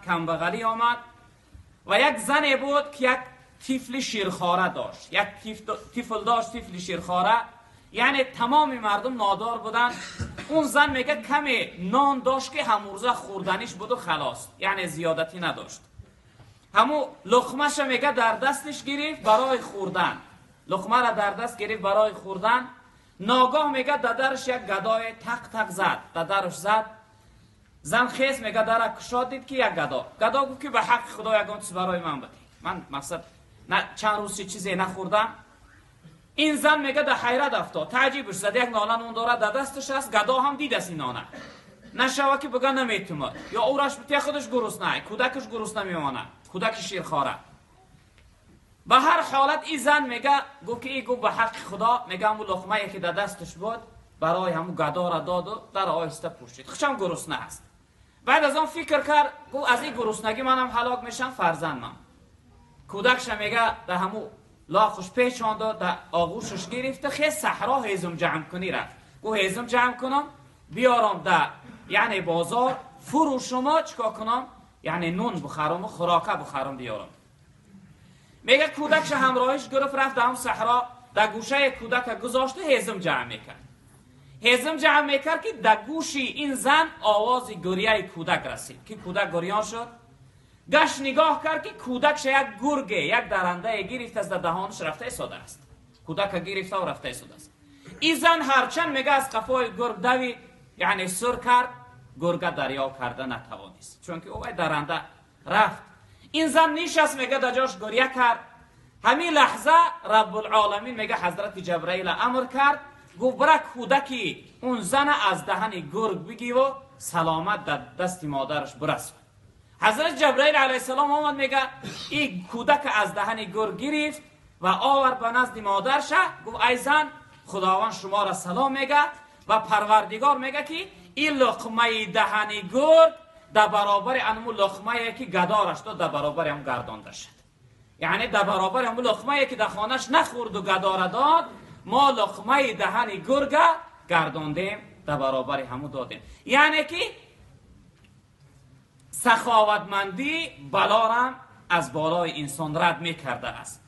камбағалӣ омад ва як зане буд ки як тифли ширхора дошт, як тифл дошт, тифли ширхора. Яъне тамоми мардум нодор буданд. Он зан мега каме нон дошт ки ҳамурза хӯрданиш буду халос, яъне зиёдатӣ надошт. Ҳаму луқмаша мега дар дастиш гирифт барои хӯрдан, луқмаро дар даст гирифт барои хӯрдан. Ногоҳ мега дадарш як гадое тақ тақ зад, дадарш зад. Зан хес мега дара кушод, дид ки як гадо. Гадо гуфт ки ба ҳаққи худо ягон чиз барои ман бидеҳ, ман мақсад чанд рӯз чизе нахӯрдам. Ин зан мега дар ҳайрат афтод, таъҷибш зад. Як нона нон дорад дар дасташ аст, гадо ҳам дидааст ин нона, нашава ки бага наметумад ё ӯраш битя, худаш гурусна, кӯдакаш гурусна мемонад, кӯдаки ширхора. Ба ҳар ҳолат ин зан мега гуфт ки гуфт ба ҳаққи худо, мега ҳамун луқмае ки дар дасташ буд барои ҳамун гадора доду дар оҳиста пӯшид, хушам гурусна аст. Баъд аз он фикр кард, гуфт аз ин гуруснагӣ манам ҳалок мешам, фарзандмам. Кӯдакша мега дар ҳамун лоқуш печонду дар оғӯшаш гирифта хез саҳро ҳезум ҷамъ кунӣ рафт. Гуфт ҳезум ҷамъ кунам, биёрам да яъне бозор фурӯшумо, чикор кунам, яъне нун бихарам, хӯрока бихарам, биёрам. Мега кӯдакша ҳамроҳиш гирифт, рафт дар ҳамун саҳро, дар гӯшаи кӯдака гузошту ҳезум ҷамъ мекард. Ҳезум ҷамъ мекард ки дар гӯши ин зан овози гиряи кӯдак расид, ки кӯдак гирён шуд. Гашт нигоҳ кард ки кӯдакша як гурге, як дарандае гирифтааст, дар даҳонаш рафта истодааст, кӯдака гирифтаву рафта истодааст. Ин зан ҳарчанд мега аз қафои гург давид, яъне сур кард, гурга дарё карда натавонист, чунки ӯ даранда рафт. Ин зан нишаст, мега дар ҷош гиря кард. Ҳамин лаҳза Раббулоламин мега ҳазрати Ҷабраила амр кард, гуфт бира кӯдаки он зана аз даҳани гург бигиву саломат дар дасти модараш бирасон. Ҳазрат Ҷабраил алайҳиссалом омад, мега ин кӯдака аз даҳани гург гирифт ва овард ба назди модарша. Гуфт ай зан, худованд шуморо салом мега ва парвардигор мега ки ин луқмаи даҳани гург дар баробари анму луқмае ки гадораш дод, дар баробари ҳам гардонда шуд. Яъне дар баробари ҳаму луқмае ки дар хонаш нахӯрду гадора дод, мо луқмаи даҳани гурга гардондем, дар баробари ҳаму додем. Яъне ки саховатмандӣ балорам аз болои инсон рад мекарда аст.